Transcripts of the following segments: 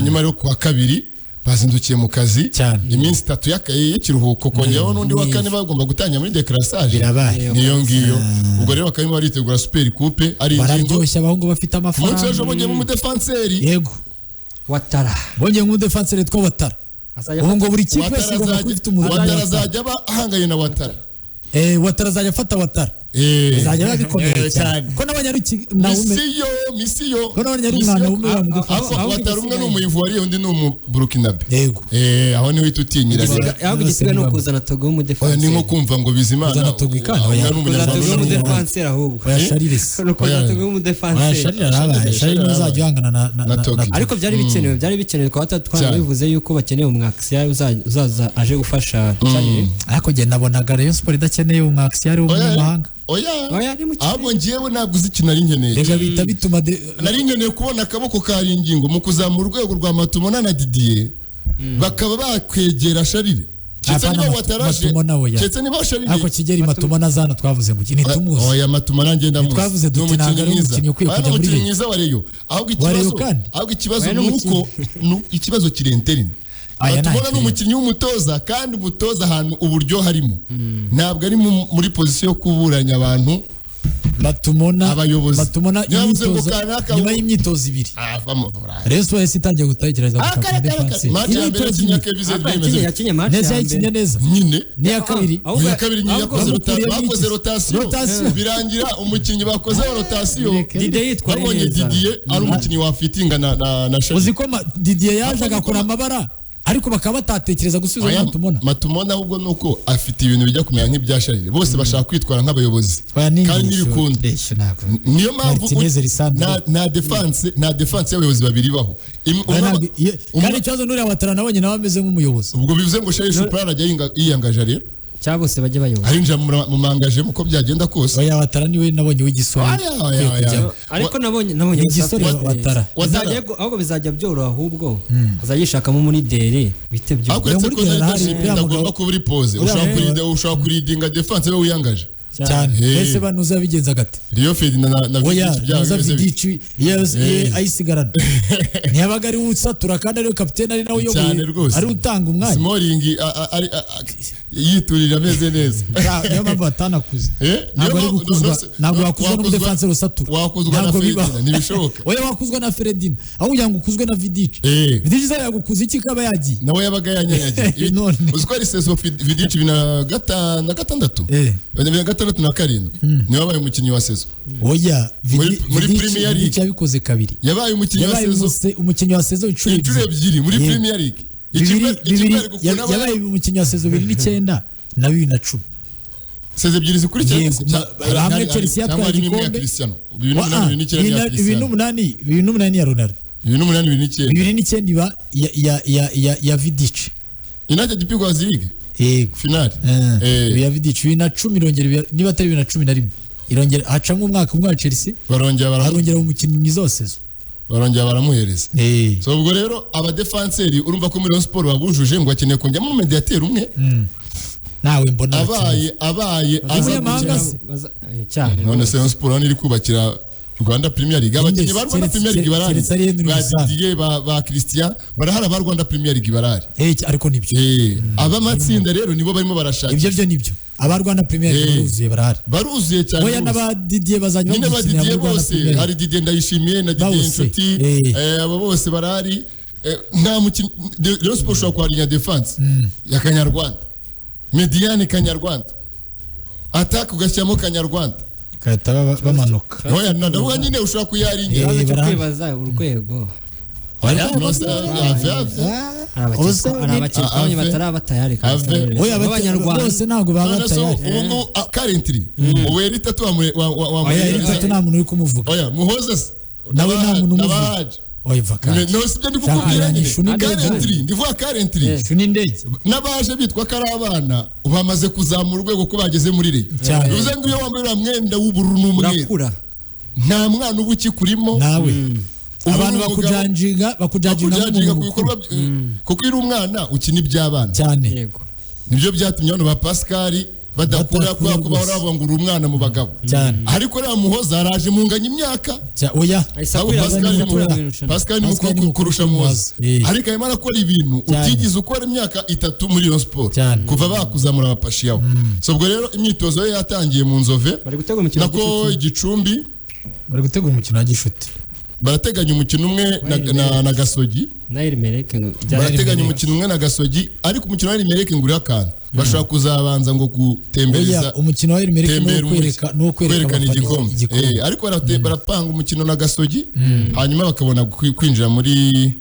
Hanyuma rero kuwa kabiri bazindukiye mu kazi. Cyane. Iminsi 3 y'ikiruhuko, kongeraho n'undi wa kane bagomba gutangira muri décrassage. Birabaye. Niyo ngiyo. Ubwo rero bakaba baritegura Super Coupe, ari ingingo. Bararyoshya abahungu bafite Ku munsi amafaranga. w'ejo bongeyemo umudefanseri. Yego. Watara. Bongeye nk'umudefanseri witwa Watara. Azajya Ubu ngo buri kipe Watara yose igomba kuba azajya ifite umuntu. Watara azajya aba ahanganye na Watara. Watara azajya afata Watara. Bizajya biba bikomeye cyane. Cyane. Ko nabonye ari Naume. Misiyo, misiyo. Ko nabonye ari umwana w'umwe wa mudefansi. Ahubwo Ahubwo Watara umwe ni igisigaye. Umuyivuwariye, undi ni Umuburukinabe. Yego. Aho niho uhita utinyira rero. Ahubwo igisigaye ni ukuzana Togo Oya, ni w'umudefanseri. nko kumva ngo Bizimana Kuzana Togo ikana, umwe oya. ni Kuzana Umunyarwanda, Togo undi ni Umunyarwanda. w'umudefanseri ahubwo. Oya, Sharire se. Ni ukuzana Oya. Togo Oya, w'umudefanseri. Sharire arabaye. Sharire niwe uzajya uhangana na Na Togi. na Ariko byari bikenewe twaba twarabivuze yuko bakeneye umwakisiyari uzaza aje gufasha Charles. Ariko njye nabonaga Rayon Sport idakeneye umwakisiyari Oya, w'umunyamahanga. oya. Oya, ni mu kirere. Ahubwo njyewe ntabwo uzi ikintu nari nkeneye. Rega bihita bituma Nari nkeneye kubona akaboko ka ingingo mu kuzamura urwego rwa Matumona na Didier, bakaba bakwegera Sharire, keretse Apana. niba Wataraje. Matumona, oya. Keretse niba Sharire. Ariko Kigeli, Matumona zana twavuze ngo iki ntitumuzi. Oya, Matuma nanjye ndamuzi. Ntitwavuze Ni duti ntabwo umukinnyi ari mwiza. umukinnyi ukwiye Oya, kujya ni muri umukinnyi Rayon. mwiza wa Rayon. Ahubwo Wa Rayon ikibazo, kandi? ahubwo ikibazo Oya, ni ni uko ikibazo kiri interne. Aya nta Matumona ni interne. umukinnyi w'umutoza, kandi umutoza ahantu uburyo harimo ntabwo ari muri position yo kuburanya abantu. Matumona Abayobozi. Matumona Niba bavuze ngo imyitozo kanaka nyuma y'imyitozo 2, avamo. Rayon Sport yahise itangiye gutekereza Ah, gushaka kare, kare, kare. umudefansi. Match ya mbere Imyitozo yakinnye 2. Kevin Ariko bimeze yakinye match Neza, ya yayikinnye mbere. neza. Nyine. N'iya kabiri. Ahubwo- Iya kabiri nyine yakoze ahubwo- Bamukuriye bakoze iki? rotation. Rotation. Birangira umukinnyi bakozeho rotation Bireke. Didier yitwaye babonye neza. Didier ari umukinnyi wafitinga na Sharire. Uzi ko Didier yaje Ahubwo agakora amabara, ariko bakaba batatekereza gusubiza Oya, Matumona. Matumona ahubwo ni uko afite ibintu bijya kumera nk'ibya Sharire, bose bashaka kwitwara nk'abayobozi Oya, ni kandi indeshyo, ntibikunda. indeshyo ntabwo. Niyo mpamvu Martinez, Lisandro. nta defense y'abayobozi babiri ibaho. Oya, kandi ikibazo n'uriya Watara nabonye nawe ameze nk'umuyobozi. Ubwo bivuze ngo Sharire Shupra arajya yiyangaja rero. Cyangwa bose bajye bayobora. Arinjira mu mangaje uko byagenda kose. Oya, Watara niwe nabonye w'igisore Oya, oya, ukwiye oya. kujyamo. Ariko nabonye Ni igisore Watara. Watara. Ahubwo bizajya byoroha, ahubwo azajya yishakamo umulideri bite byo. Ariko Oya, uretse muri ko Real na hari leadership uriya itagomba kuba uri pose, ushobora kuridinga defense we wiyangaje. Cyane. Hey. Mbese banuza yabigenza gate? Rio Ferdinand na Oya. Vidic byaba Nuza bimeze bite? Vidic iyo ayisigarana ntiyabaga ari we usatura, kandi ariwe kapitene, ari nawe Cyane uyoboye, rwose. ari utanga umwanya. Smalling yiturira ameze neza. Niyo mpamvu batanakuze. Niyo Ntabwo ari mpamvu- gukuzwa. Ntabwo wakuzwa n'umudefanseri usatura. Wakuzwa na Ntabwo bibaho. Ferdinand, ntibishoboka. Oya, wakuzwa na Ferdinand aho kugira ngo ukuzwe na Vidic. Vidic se yagukuza iki kaba yagiye? Nawe yabaga yanyanyagiye. None. Uzi ko ari saison Vidic 2005 na 6, 2006 na 7, niwe wabaye umukinnyi wa saison. Oya. Muri Premier League. Vidic yabikoze kabiri. Yabaye umukinnyi wa Yabaye saison umukinnyi wa saison inshuro inshuro ebyiri. ebyiri muri Yego. Premier League. Bibiri Ikipe bibiri ari gukuna yabaye umukinnyi wa saison 2009 na 2010. Saison ebyiri zikurikiranye. Yego, hamwe Chelsea Cyangwa yatwaye harimo imwe ya igikombe. Cristiano, 2008 2009 ya bibiri Cristiano. n'umunani 2008 ya Ronaldo. 2008 2009. 2009 iba ya Vidic. United ipigwa League Yego. finale. Ya Vidic 2010 irongera niba atari 2011 irongera, hacamo umwaka umwe wa Chelsea. Barongera Arongera umukinnyi mwiza wa saison. Barongera baramuhereza. So ubwo rero abadefanseri urumva ko muri Rayon Sport babujuje, ngo bakeneye kongeramo umumediateri umwe. Nawe mbona bakeneye. Abaye aza Umunyamahanga gukina. se? Cyane. None se Rayon Sport hano iri kubakira Rwanda Premier League, abakinnyi ba Rwanda Premier League barahari. Keretse ari Henry Ba Musanga. Didier, ba Christian barahari, aba Rwanda Premier League barahari. Ariko nibyo. Abamatsinda rero nibo barimo barashakisha. Ibyo byo nibyo, aba Rwanda Premier League baruzuye, barahari. Baruzuye cyane Oya, rwose. n'aba Didier bazajya Nyine ba bagikinira Didier muri Rwanda bose Premier League. Hari Didier Ndayishimiye na Didier Bose. Inshuti. Abo bose barahari. Nta mukinnyi Rayon Sport ushobora kuharinya defense ya Kanyarwanda, médiane Kanyarwanda, attaque ugashyiramo Kanyarwanda. Bagahita bamanuka. Oya, ndavuga nyine ushobora kuyarinya. Ikibazo cyo Barahari. kwibaza urwego. Oya, no, se, ave, ave. Hari abakinnyi twabonye bataraba tayari kabisa. Ave. Oya, b'Abanyarwanda. bose ntabwo baba None se tayari. ubu ngubu currently ubu Eritatu Oya, Eritatu nta muntu uri kumuvuga. Oya, Muhoza se? Nawe nta muntu umuvuga. N'abahaje. Oya, va kandi. No, sibyo ndi kukubwira nyine. Shaka, ni Currently, ndivuga currently. Ishu n'indege. N'abaje bitwa ko ari abana bamaze kuzamura urwego ko bageze muri Rayon. Cyane. Bivuze ngo iyo wambaye uriya mwenda w'ubururu n'umweru, Urakura. nta mwana uba ukikurimo. Nawe Ubu abantu ni umugabo. bakujajinga Bakujajinga nk'umuntu ku bikorwa mukuru. kuko iyo uri umwana ukina iby'abana. Cyane. Yego. Nibyo byatumye bano ba Pascal Badakura kubera ko bahora bavuga ngo uri umwana mu bagabo. Cyane. Ariko rero Muhoza araje munganya imyaka. Oya. Ahise Ahubwo akwira Pascal ni akwira mukuru- mu irushanwa. Pascal ni Pascal mukuru ni mukuru kurusha Muhoza. Muhoza. Ariko arimo arakora ibintu Cyane. utigeze ukora imyaka 3 muri Rayon Sport. Cyane. Kuva bakuzamura abapashi yawe. So ubwo rero imyitozo ye yatangiye mu Nzove. Bari gutegura umukino wa Nako Gicuti. Gicumbi Bari gutegura umukino wa Gicuti. Barateganya umukino umwe na Gasogi. Na Elimelek Barateganya umukino umwe na Gasogi, ariko umukino wa Elimelek ngo uriho akantu. Bashobora kuzabanza ngo gutembereza Oya, umukino wa Elimelek tembera ni kwereka kwerekana igikombe. Ariko barapanga umukino na Gasogi, hanyuma bakabona kwinjira muri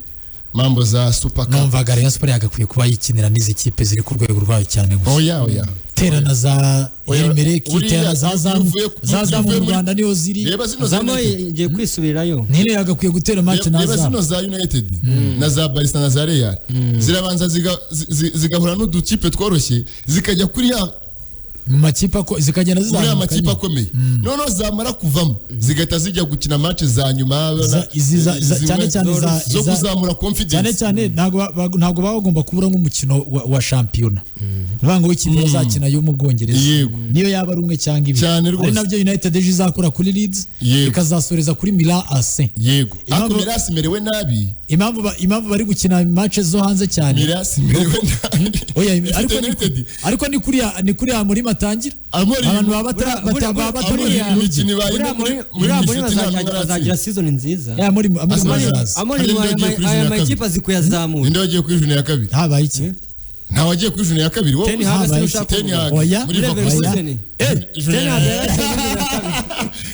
mambo za Super Cup. Numvaga Rayon Sport yagakwiye kuba yikinira n'izi kipe ziri ku rwego rwayo cyane gusa. Oya oya. Terana za Elimelek, terana za Zamu, za Zamu mu Rwanda niyo ziri. Reba zino Zamu igiye kwisubirayo. Nile yagakwiye gutera match na Reba Zamu. zino za United na za Barca na za Real. Zirabanza zigahura n'udukipe tworoshye zikajya kuri ya makipe zikagenda zizamuka muri amakipe akomeye. Noneho zamara kuvamo zigahita zijya gukina match za nyuma cyane cyane zo kuzamura confidence. Cyane cyane ntago bagomba kubura nk'umukino wa shampiyona. Niba ngo ikipe bazakina yo mu Bwongereza niyo yaba ari umwe cyangwa ibiri. Ari nabyo United ejo izakora kuri Leeds ikazasoreza kuri Milan AC. Yego. Ariko Milan imerewe nabi. Impamvu bari gukina match zo hanze cyane. Milan imerewe nabi. Oya ariko ni kuriya muri matangira. Abantu baba azagira season nziza. Ya muri Amori aya makipe azi kuyazamura. Ninde wagiye kuri junior ya kabiri? Habaye iki? Nta wagiye kuri junior ya kabiri wowe. Ten Hag se ushaka. Oya. Muri Leverkusen.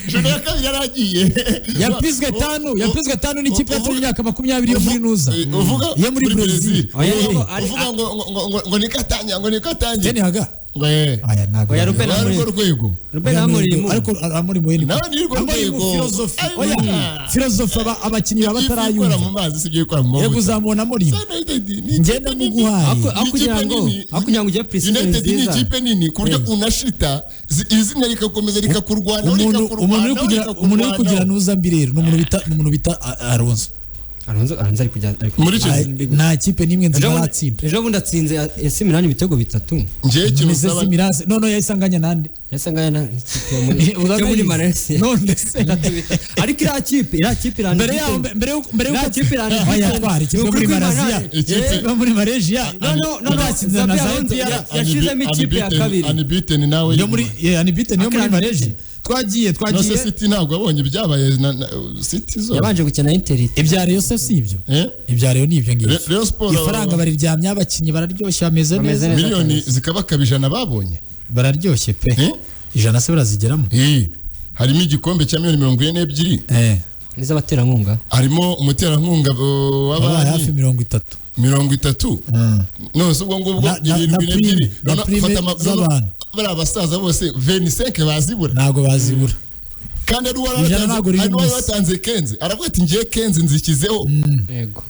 Junior ya kabiri yaragiye. Yapizwe 5 n'ikipe yatsinze imyaka 20 yo muri Nuza. Yo muri Brazil. Uvuga ngo nikatanya ngo nikatanya. Ten Hag. Aya ntago. Oya Ruben Amorim. Rwego. Ruben Amorim. Ariko Amorim we ni. Nawe ni rwego. Filosofi. Oya. Filosofi abakinyi batarayumva. Mu mazi sibyo ikora mu mavuta. Yego uzamubona Amorim. Ngenda muguhaye. Akugira ngo ujye pre-season United ni ikipe nini ku buryo unashita izina rikakomeza rikakurwana rikakurwana. Umuntu uri kugira nuza mbi rero ni umuntu bita Alonso. Alonso ari kujya muri Chelsea. Nta kipe nimwe nzima aratsinda. Ejo bundi atsinze AC Milan ibitego 3. Ngiye ikintu usaba no yayisanganya nande. Yayisanganya na ikipe yo muri Malaysia. None se ariko ira kipe mbere mbere kipe irani ikipe muri Malaysia. Ikipe muri Malaysia. No atsinze na Zambia yashizemo ikipe ya kabiri. Unbeaten nawe. Yo muri unbeaten yo muri Malaysia. Twagiye Nose City ntabwo abonye ibyabaye na City zo yabanje gukina Inter. Ibya Rayon se si ibyo. Ibya Rayon ni ibyo ngibyo. Rayon Sport ifaranga bariryamye abakinyi bararyoshye bameze neza. Miliyoni zikabakaba 100 babonye. Bararyoshye pe. 100 se barazigeramo. Harimo igikombe cya miliyoni 42. N'izabaterankunga. Harimo umuterankunga wabaye hafi 30. 30. None ubwo ngubwo 72. None bari abasaza bose 25 bazibura. Ntago bazibura. Kandi ari waratanze Kenze. Aravuga ati ngiye Kenze nzikizeho. Yego.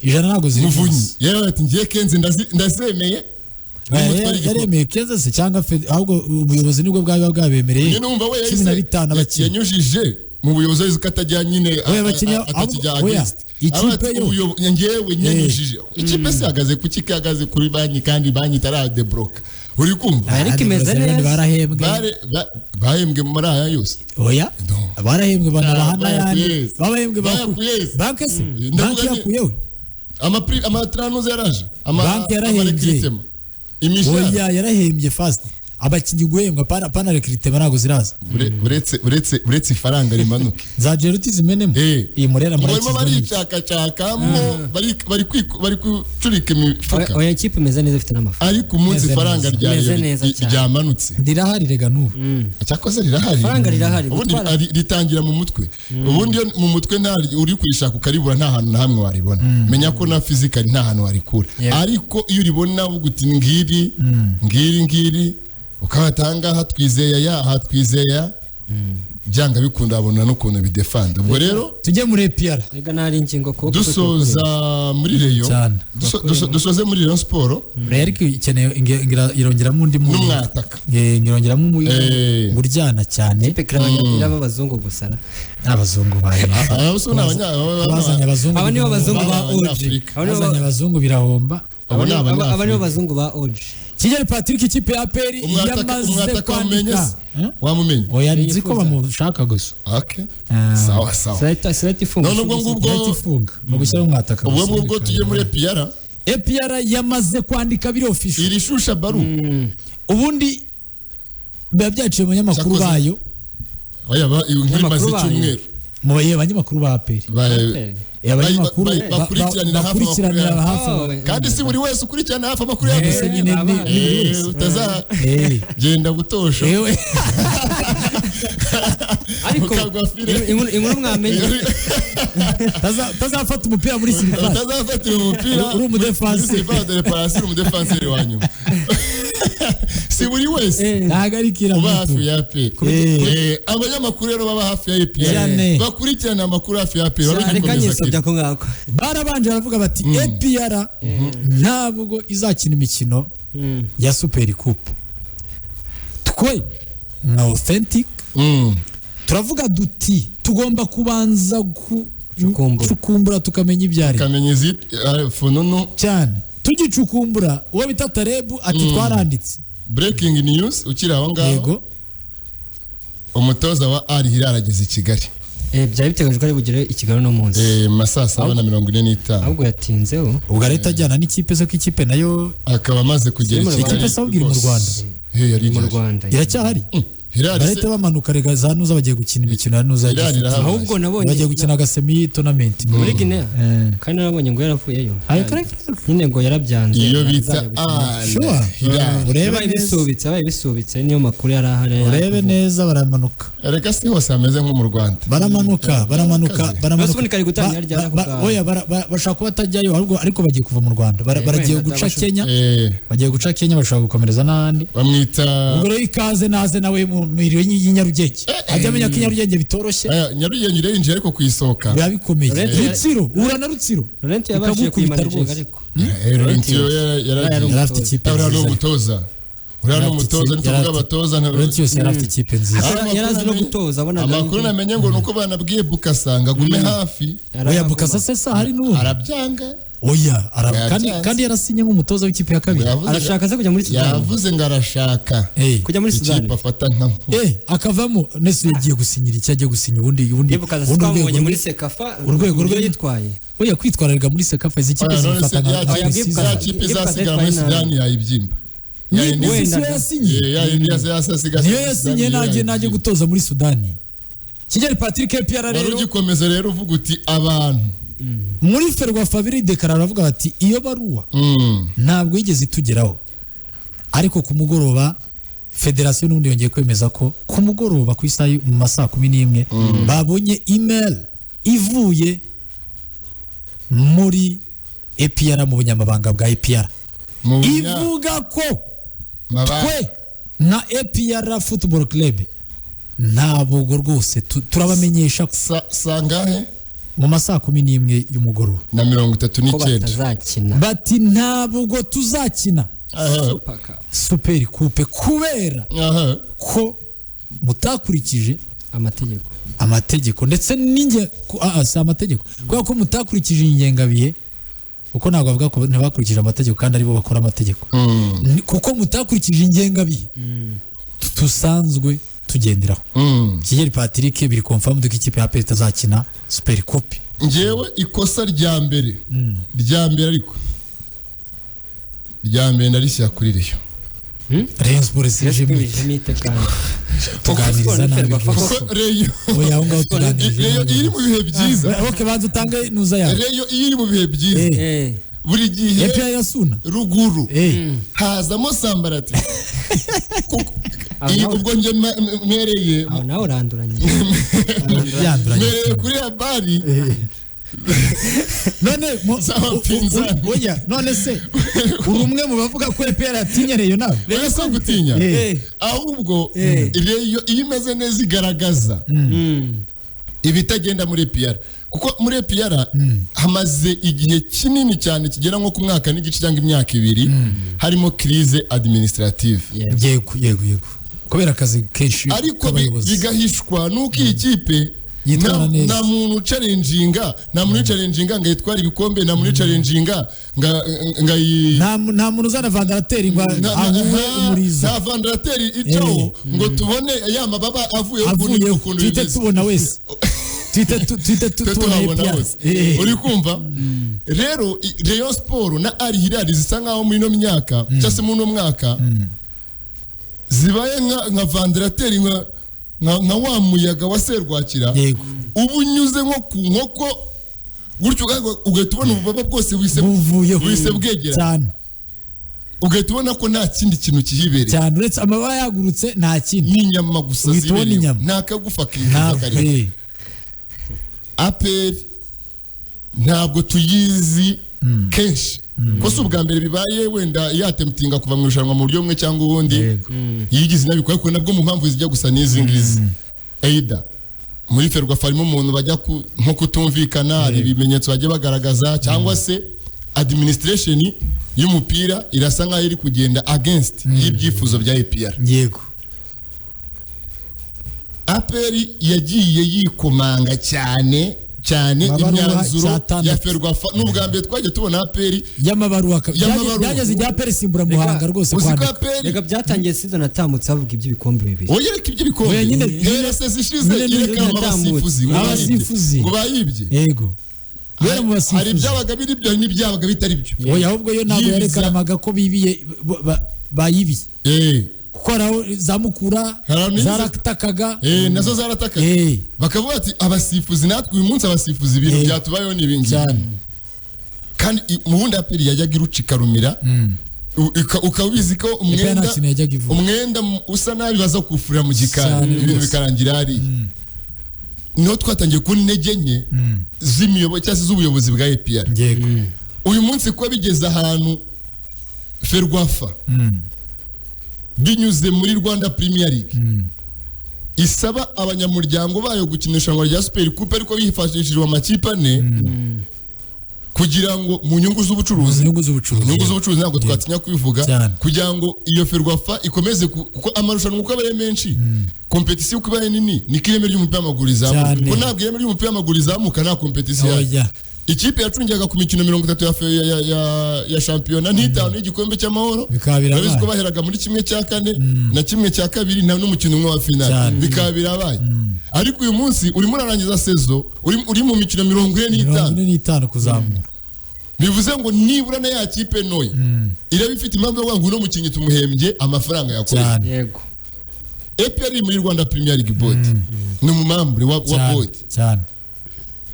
100 ntago ziri. Muvunyi. Yaravuga ati ngiye Kenze ndazemeye. Yaremeye Kenze se cyangwa ahubwo ubuyobozi nibwo bwaba bwabemereye. 15 abakinnyi. Yanyujije mu buyobozi zikatajya nyine atakijya against. Ikipe yo ngewe nyanyujije. Ikipe se ihagaze kuki ihagaze kuri banki kandi banki itaradebloka. Uri kumva? Ariko imeze neza. Barahembwe. Bahembwe muri aya yose. Oya. Barahembwe banabahana yandi. Babahembwe banki se. Banki yakuyeho. Amatranuze yaraje. Banki yarahembye. Oya yarahembye fast. Abakinyi guhembwa pana recruitment ntago ziraza. Uretse ifaranga rimanuke. Za Jeruti zimenemo. Iyi murera murakiza. Baricakacakamo bari kucurika imifuka. Oya ikipe imeze neza ifite n'amafaranga. Ariko umunsi ifaranga ryamanutse. Rirahari rega n'ubu. Cyakoze rirahari. Ifaranga rirahari. Ubundi ritangira mu mutwe. Ubundi mu mutwe nta uri kurishaka ukaribura nta hantu na hamwe waribona. Menya ko na physically nta hantu warikura. Ariko iyo uribona uvuga uti ngiri ngiri ngiri ukabatanga hatwizeye ya hatwizeye byanga bikunda abona n'ukuntu bidefanda. Ubwo rero tujye muri APR. Rega nari ingingo ko dusoza muri Rayon. Dusoze muri Rayon Sport. Rayon ikeneye irongeramo undi muntu n'umwataka. Irongeramo uryana cyane. Ikipe kirabanya abazungu gusa. Abazungu baye. Bazanye abazungu. Aba nibo bazungu ba OG. Bazanye abazungu birahomba. Aba nibo bazungu ba OG. Kigeli Patrick, ikipe ya APR yamaze Umwataka wamumenye kwandika. se? Wamumenye? Oya, nzi ko bamushaka gusa. Okay, sawa sawa. Sirahita ifunga. None ubwo ngubwo Irahita ifunga ni ugushyiraho umwataka ubwo gusa. ngubwo tujye muri APR. APR yamaze kwandika, biri official. Iri shusha baru. Ubundi biba byaciye mu banyamakuru bayo. Oya, inkuru imaze Abanyamakuru bayo. icyumweru. Mu banyamakuru ba APR. Abanyamakuru bakurikiranira hafi bakurikiranira amakuru hafi. Oh, kandi si buri wese ukurikirana hafi amakuru ya Mbese APR. nyine ni buri wese. Utazagenda gutosha. Ewe. Ariko Ukagwa fire. Inkuru mwamenye. Tazafata umupira muri surface. Utazafatira umupira Uri umudefansi. muri surface de réparation, uri umudefanseri wa nyuma. Si buri wese Ntabwo ari uba hafi kiramutu. ya APR. Abanyamakuru rero baba hafi ya APR, Cyane. bakurikirana amakuru hafi ya APR, Reka barugikomeza. nyisobya ko ngako. Barabanje baravuga bati APR ntabwo izakina imikino ya Super Coupe. Twe nka Authentic turavuga duti tugomba kubanza Cukumbura. cukumbura tukamenya ibyo ari Kamenya izi fununu. Cyane. Tugicukumbura, uwo bita Tarebu ati twaranditse. Breaking news ukiri aho ngaho. Yego. Umutoza wa Al Hilal ageze i Kigali. Byari biteganyijwe ko ari bugere i Kigali uno munsi. Ma 7:45. Ahubwo yatinzeho. Ubwo leta ajyana n'ikipe ze, ko ikipe nayo Akaba amaze kugera i Mu Kigali. Ikipe se ahubwo iri mu rwose. Rwanda? Yari Mu ihari. Rwanda. Iracyahari. Hilal Barahita bamanuka rega za nuza, bagiye gukina imikino ya nuza ya Hilal gicuti. irahabaye. Ahubwo nabonye Bagiye gukina agasemi tournament. Muri Guinea. Kandi nabonye ngo yaravuyeyo. Ayo, kare, kare. Nyine ngo yarabyanze. Iyo bita Azajya gukina. Al Sure. Hilal. Urebe Yabaye neza. bisubitse, yabaye bisubitse, niyo makuru yari ahari. Urebe neza, baramanuka. Reka, si hose hameze nko mu Rwanda. Baramanuka, baramanuka, Kazi. baramanuka. Bose ubundi kari gutangira ryari ako kanya? Oya, bashobora kuba batajyayo ahubwo, ariko bagiye kuva mu Rwanda. Baragiye Wenda guca Kenya. Bagiye guca Kenya, bashobora gukomereza n'ahandi. Bamwita Ubwo rero ikaze, naze nawe mu miriro y'i Nyarugenge, ajya amenya ko i Nyarugenge bitoroshye. Aya, Nyarugenge irinjiye ariko kuyisohoka Biba bikomeye. Rutsiro, uhura na Rutsiro Laurent yabashije ikagukubita kuyimanaginga rwose. ariko. Laurent yo yaragiye. Yari afite ikipe Uriya ni nziza. umutoza, uriya ni Yari afite umutoza. ikipe- Nituvuga abatoza Laurent yose yari afite ikipe nziza. Yari azi no gutoza, abonaga Amakuru namenye ngo nuko banabwiye Bukasa ngo agume hafi. Oya, Bukasa se sa hari n'ubu? Arabyanga. Oya, kandi Yabyanze. kandi yarasinye nk'umutoza w'ikipe ya kabiri. Arashaka se kujya muri Sudani? Yavuze ngo arashaka Kujya muri Sudani. ikipe afata nka Akavamo nese yagiye gusinyira icyo agiye gusinya ubundi Niba ukaza ubundi twamubonye urwego muri rwe CECAFA urwego uburyo rwe yitwaye. Oya, kwitwararika muri CECAFA, izi kipe Oya, none se zifata nka ya nka Oya, pre-season. ya kipe Bukasa izasigara muri yitwaye nabi. Sudani yayibyimba. Ni Wenda siyo yasinye. Yayindi Niyo yasinye, najye gutoza muri Sudani. Kigeli Patrick, APR Wari rero ugikomeza rero uvuga uti abantu muri Ferwafa biridekarara, baravuga bati iyo baruwa ntabwo yigeze itugeraho. Ariko ku mugoroba federasiyo n'ubundi yongeye kwemeza ko ku mugoroba ku isaha mu ma 11:00 babonye email ivuye muri APR, mu bunyamabanga bwa APR, Mu bunya ivuga ko twe nka APR Football Club ntabwo rwose turabamenyesha ko Sangahe? Mu ma 11:00 y'umugoroba. Na mirongo itatu Ko n'icyenda. batazakina. Bati ntabwo tuzakina Super Cup. Super Coupe kubera ko mutakurikije amategeko. Amategeko ndetse n'inge si amategeko, kubera ko mutakurikije ingengabihe, kuko ntabwo bavuga ko ntibakurikije amategeko kandi aribo bakora amategeko. Kuko mutakurikije ingengabihe tusanzwe tugenderaho. Kigeli Patrick, biri confirmed ko ikipe ya APR itazakina Super Coupe. Ngewe ikosa rya mbere, rya mbere, ariko rya mbere ndarishyira kuri Rayon. Rayon Sports ije Mite kandi. Tuganiriza nabi rwose. Kuko Rayon Oya, aho ngaho tuganirije Rayon nabi. iyo iri mu bihe byiza, Ok, banza utange nuza yawe. Rayon iyo iri mu bihe byiza, buri gihe APR ya Suna. Ruguru hazamo sambarati. Aho Iyi nawe ubwo njye mpereye aho nawe uranduranye. Yanduranye. Mpereye kuri habari None z'abapinzani. Oya, none se uri umwe mu bavuga ko APR yatinye Rayon nawe? Oya, si gutinya. Ahubwo Rayon iyo imeze neza igaragaza ibitagenda muri APR, kuko muri APR hamaze igihe kinini cyane kigera nko ku mwaka n'igice cyangwa imyaka 2 harimo crise administrative. Yego, kubera akazi kenshi Ariko k'abayobozi. bigahishwa nuko iyi kipe Yitwara neza. Nta muntu uchallenginga, nta muntu uchallenginga ngo yitware ibikombe, nta muntu uchallenginga nga Nta muntu uzana vandarateri ngo ahuwe umurizo. Nta vandarateri icaho ngo tubone ya mababa avuye ukuntu bimeze, tubona wese twite tubona wese. Uri kumva rero Rayon Sport na Al Hilal zisa nkaho muri no myaka cyangwa se muri no mwaka zibaye nka vandarateri, nka wa muyaga wa serwakira ubu unyuze nko ku nkoko gutyo, ugahita ubona ububaba bwose buhise bwegera cyane, ugahita ubona ko nta kindi kintu kihibereye cyane uretse amababa yagurutse, nta kindi, ni inyama gusa zibereye, nta kagufa kinjiza karimo. APR ntabwo tuyizi kenshi ko si ubwa mbere bibaye, wenda yatemtinga kuva mu irushanwa mu buryo bumwe cyangwa ubundi, yigize inabikora, ariko nabwo mu mpamvu zijya gusa n'izi ngizi. Either muri Ferwafa harimo umuntu bajya nko kutumvikana, hari ibimenyetso bajya bagaragaza, cyangwa se administration y'umupira irasa nkaho iri kugenda against y'ibyifuzo bya APR. Yego. APR yagiye yikomanga cyane cyane imyanzuro ya Ferwafa. N'ubwa mbere twagiye tubona APR y'amabaruwa byageze ijya APR simbura Muhanga rwose kwandika. Reka byatangiye season atambutse avuga iby'ibikombe bibiri. Oya reka iby'ibikombe nyine se zishize ireka abasifuzi ngo bayibye. Yego. Hari ibyabaga biri byo n'ibyabaga bitari byo. Oya ahubwo yo ntabwo yarekaramaga ko bibiye bayibiye. Kuko haraho za Mukura zaratakaga, nazo zaratakaga, bakavuga ati abasifuzi natwe uyu munsi abasifuzi ibintu byatubayeho ni ibingibi. Kandi mu bundi APR yajyaga irucikarumira, ukaba ubizi ko umwenda usa nabi baza kuwufurira mu gikari, ibintu bikarangira hariya. Niho twatangiye kubona intege nke z'imiyobo cyangwa se z'ubuyobozi bwa APR. Uyu munsi kuba bigeze ahantu Ferwafa binyuze muri Rwanda Premier League isaba abanyamuryango bayo gukina irushanwa rya Super Coupe, ariko bifashishijwe amakipe ane kugira ngo mu nyungu z'ubucuruzi, ntabwo twatinya kubivuga, kugira ngo iyo Ferwafa ikomeze, kuko amarushanwa uko abaye menshi, kompetisiyo uko ibaye nini, niko ireme ry'umupira w'amaguru rizamuka. Kuko ntabwo ireme ry'umupira w'amaguru rizamuka nta kompetisiyo. Ikipe yacungiyaga ku mikino 30 ya shampiyona n'itanu y'igikombe cy'amahoro, urabizi ko baheraga muri 1/4 na 1/2 na n'umukino umwe wa finale, bikaba birabaye. Ariko uyu munsi urimo urarangiza sezo uri mu mikino 45 kuzamura, bivuze ngo nibura na ya kipe ntoya iraba ifite impamvu yo kuvuga ngo uno mukinnyi tumuhembye amafaranga yakoze. Yego. APR muri Rwanda Premier League board ni umumambure wa board cyane,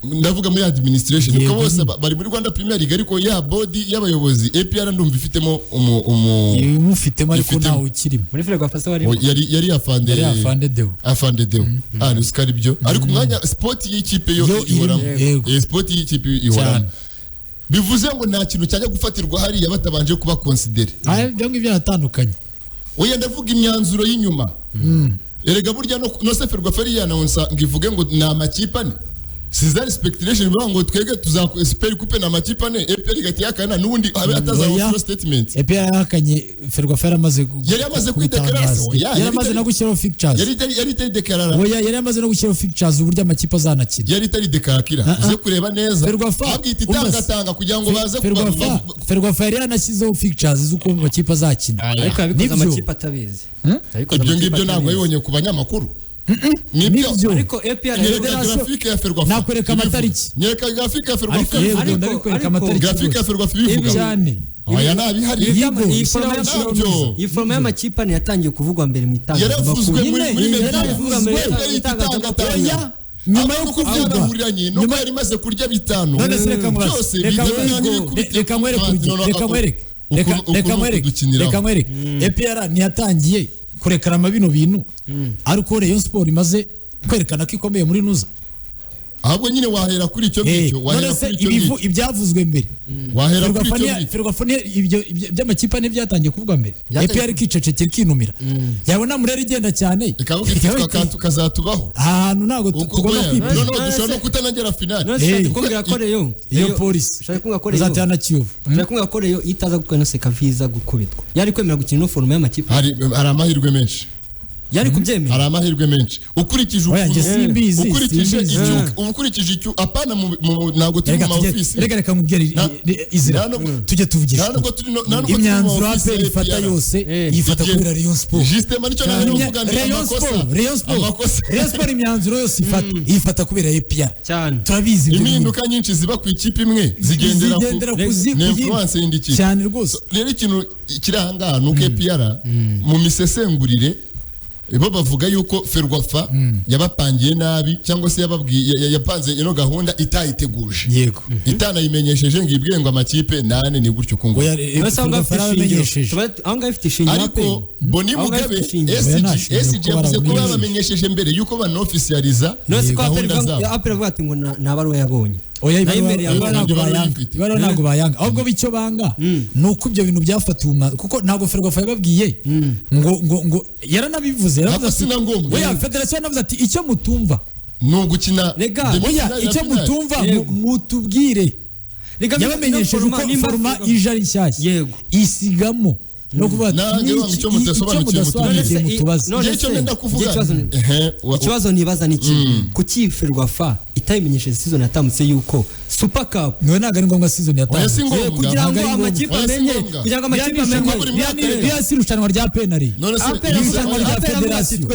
ndavuga muri administration, kuko bose bari muri Rwanda Premier League, ariko ya body y'abayobozi APR ndumva ifitemo imufitemo, ariko ntawe ukirimo muri Ferwafa se warimo yari afande Deo, afande Deo usika byo, ariko umwanya sport y'ikipe yo ihoramo, sport y'ikipe ihoramo, bivuze ngo nta kintu cyajya gufatirwa hariya batabanje kuba consider. Ibyo ngibyo biratandukanye. Oya ndavuga imyanzuro y'inyuma. Erega burya no se Ferwafa yanonsa ngo ivuge ngo ni amakipe ane, Cesar speculation bivuga ngo twege tuzakora Super Coupe na amakipe ane, APR igati yakana n'ubundi abe ataza statement. APR yahakanye Ferwafa yari amaze kwideclarara, yari amaze no gushyiraho fixtures, yari itari declarara. Oya yari amaze no gushyiraho fixtures uburyo amakipe azanakina, yari itari declarara. Uze kureba neza abwita itangatanga kugira ngo baze kuba Ferwafa yari yanashyizeho fixtures z'uko amakipe azakina, ariko yabikoze amakipe atabizi. Ibyo ngibyo ntabwo yabibonye ku banyamakuru. Nibyo. Ariko APR graphique ya Ferwafa nakwereka amatariki, nyereka graphique ya Ferwafa, yego ndabikwereka amatariki, graphique ya Ferwafa ibivuga cyane. Aya nabihari. Iyi forma y'amakipe ane yatangiye kuvugwa mbere mu itangazamakuru, yaravuzwe muri media, nyuma yo kuvugwa nyuma yari imaze kurya bitanu byose. Reka nkwereke, reka nkwereke APR ntiyatangiye kurekarama bino bintu, ariko Rayon Sport imaze kwerekana ko ikomeye muri nuza. Ahubwo nyine wahera kuri icyo ngicyo, wahera kuri icyo ngicyo ibyavuzwe mbere, wahera kuri icyo ngicyo. Ferwafa ibyo by'amakipe ntibyatangiye kuvugwa mbere, APR ikicecekera ikinumira, yabona Murera igenda cyane ikavuga iti tukazatubaho ahantu ntabwo tugomba kwipima, noneho dushobora no kutanagera finale. Iyo polisi uzatera na Kiyovu, ushaka kumbwira ko Rayon itaza gutwara na Sekaviza gukubitwa, yari kwemera gukina ino forume y'amakipe. Hari amahirwe menshi. Yari kubyemera. Hari amahirwe menshi ukurikije ukuntu ukurikije icyo apana ntabwo turi mu office. Reka nkubwire Izira, tujye tuvugisha imyanzuro APR ifata yose yifata kubera Rayon Sport. Justement nicyo nari kuvuga ni amakosa. Rayon Sport imyanzuro yose ifata kubera APR. Turabizi impinduka nyinshi ziba ku ikipe imwe zigendera ku influence y'indi kipe cyane rwose. Rero ikintu kiri aha ngaha nuko APR mu misesengurire bo bavuga yuko Ferwafa yabapangiye nabi cyangwa se yababwiye yapanze ino gahunda itayiteguje. Yego. Itanayimenyesheje ngo ibwiye ngo amakipe nane ni gutyo kungo. Ariko Boni Mugabe SG yavuze ko babamenyesheje mbere yuko banofficializa gahunda zabo. APR avuga ati ngo nta baruwa yabonye. Oya ibaruwa ntabwo bayanga. Ahubwo bicyo banga nuko ibyo bintu byafatiwe umwanzuro kuko ntabwo Ferwafa yababwiye ngo yaranabivuze. Oya federasiyo yanavuze ati icyo mutumva ni ugukina. Oya icyo mutumva mutubwire. Yabamenyesheje uko forma ije ari nshyashya isigamo no kuvuga ati icyo mudasobanukiwe mutubaze. Ikibazo nibaza ni iki? Kuki Ferwafa itayimenyesheje season yatambutse yuko Super Cup niwe ntabwo ari ngombwa season yatambutse kugira ngo amakipe amenye, kugira ngo amakipe amenye bya irushanwa rya penalty, irushanwa rya federasiyo.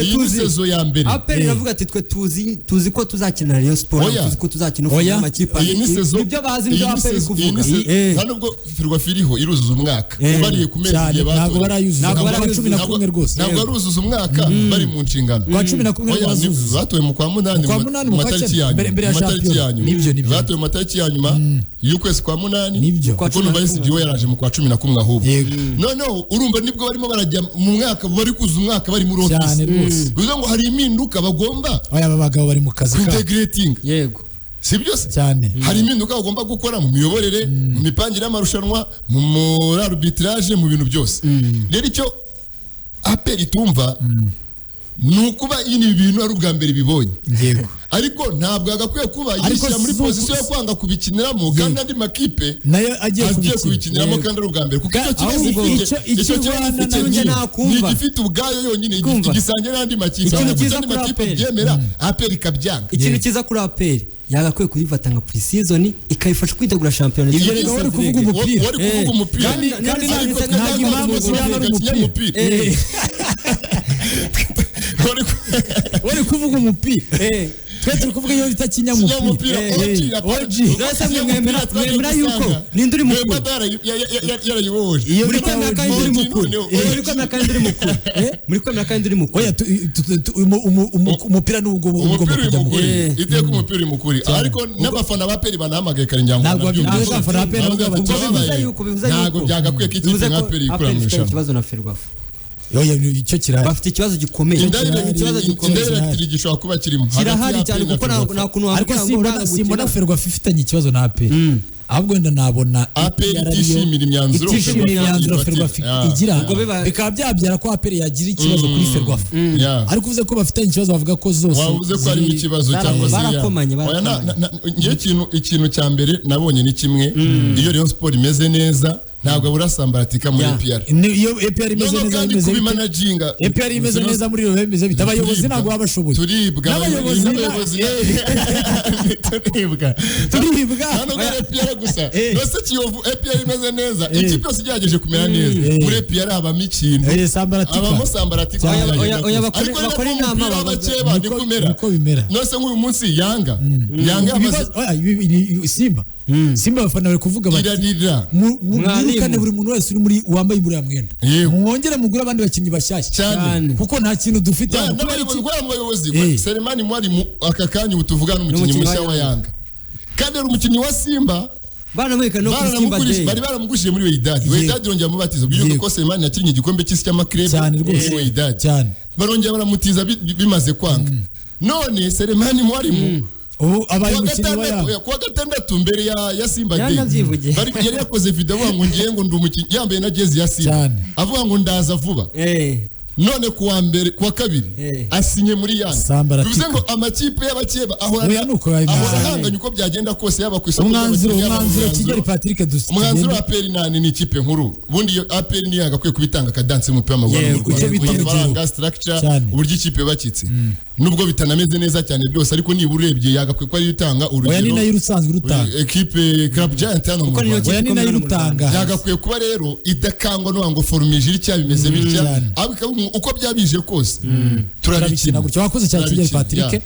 APR iravuga ati twe tuzi ko tuzakina Rayon Sport, tuzi ko tuzakina amakipe, nibyo bazi, nibyo APR kuvuga. Nta nubwo Ferwafa iriho iruzuza umwaka ubariye ku mezi igihe ntabwo barayuzuza, ntabwo bara 11 rwose, ntabwo baruzuza umwaka bari mu nshingano. Kwa 11 bazuzuza, batowe mu kwa 8 mu matariki ya nyuma, nibyo batowe mu matariki ya nyuma y'ukwezi kwa 8, kuko numva SG we yaraje mu kwa 11 ahubwo. Noneho urumva nibwo barimo barajya mu mwaka, bari kuza umwaka bari muri office, bivuze ngo hari impinduka bagomba. Oya aba bagabo bari mu kazi ka integrating. Yego si byose cyane, hari impinduka bagomba gukora mu miyoborere, mu mipangire y'amarushanwa, mu arbitrage, mu bintu byose. Rero icyo APR itumva ni ukuba ibi bintu ari ubwa mbere bibonye. Yego. Ariko ntabwo agakwiye kuba yishyira muri position yo kwanga kubikiniramo kandi andi makipe nayo agiye kubikiniramo kandi ari ubwa mbere, kuko icyo kibazo icyo kibazo ni igifite ubwayo yonyine igisangiye n'andi makipe. Andi makipe byemera APR ikabyanga. Ikintu cyiza kuri APR yagakwiye kuyifata nka pre-season ikayifasha kwitegura shampiyona. Ibyo rero wari kuvuga umupira, wari kuvuga umupira kandi ntabwo impamvu ziraba ari umupira. Wari kuvuga umupira, twe turi kuvuga iyo bita kinyamupira. Mwemera yuko ninde uri mukuru muri kwemera kandi uri mukuru, muri kwemera kandi uri mukuru, muri kwemera kandi uri mukuru. Oya umupira ni ubwo ugomba kujya mukuru, iteka umupira uri mukuru. Ariko n'abafana ba APR banahamagaye kare ngira ngo ntabwo abafana ba APR ntabwo byagakwiye ko ikipe nka APR ikura mu irushanwa. Ikibazo na Ferwafa Oya icyo kirahari, bafite ikibazo gikomeye, ikibazo gikomeye gishobora kuba kirimo kirahari cyane kuko nta kuntu ariko simbona Ferwafa ifitanye ikibazo na APR, ahubwo wenda nabona APR itishimira imyanzuro Ferwafa igira, bikaba byabyara ko APR yagira ikibazo kuri Ferwafa. Ariko uvuze ko bafitanye ikibazo bavuga ko zose wavuze ko harimo ikibazo cyangwa se barakomanye. Ngiye ikintu cya mbere nabonye ni kimwe, iyo Rayon Sport imeze neza ntabwo abura sambaratika muri APR. Iyo APR imeze neza imeze kubimanaginga. APR imeze neza muri Rayon bimeze bita abayobozi ntabwo babashoboye. Turibwa n'abayobozi turibwa turibwa ntabwo ari APR gusa. Nose Kiyovu APR imeze neza, ikipe yose igerageje kumera neza muri APR habamo ikintu sambaratika, habamo sambaratika. Oya bakora inama babakeba ni uko bimera. Nose nk'uyu munsi Yanga Yanga yamaze Simba abafana bari kuvuga bati mwirukane buri muntu wese uri muri wambaye buriya mwenda, mwongere mugure abandi bakinnyi bashyashya kuko nta kintu dufite. N'abayobozi Selemani Mwalimu aka kanya ubu tuvugana umukinnyi mushya wa Yanga kandi ari umukinnyi wa Simba, bari baramugurishije muri Wydad. Wydad yongera amubatiza byuko ko Selemani yakinnye igikombe cy'isi cy'amaklebe muri Wydad, barongera baramutiza bimaze kwanga. None Selemani Mwalimu ubu abaye umukinnyi wa Yanga kuwa gatandatu mbere ya Simba Day bari yari yakoze video avuga ngo ngiye ngo ndi umukinnyi yambaye na jezi ya Simba avuga ngo ndaza vuba. None kuwa mbere, kuwa kabiri asinye muri Yanga. Bivuze ngo amakipe y'abakeba ahora ahanganye uko byagenda kose, yaba ku isoko. Umwanzuro Kigali Patrick dusi. Umwanzuro wa APR nani ni ikipe nkuru. Ubundi iyo APR ni yagakwiye kubitanga kadanse mu mupira w'amaguru mu Rwanda, structure, uburyo ikipe bakitse. Nubwo bitanameze neza cyane byose, ariko niba urebye yagakwiye ko ari itanga urugero. Oya ni nayo urusanzwe rutanga. Equipe Club Giant hano mu Rwanda. Oya ni nayo rutanga. Yagakwiye kuba rero idakangwa no ngo forumije iri bimeze bitya, uko byabije kose turabikina gutyo. Wakoze cyane Kigali Patrick.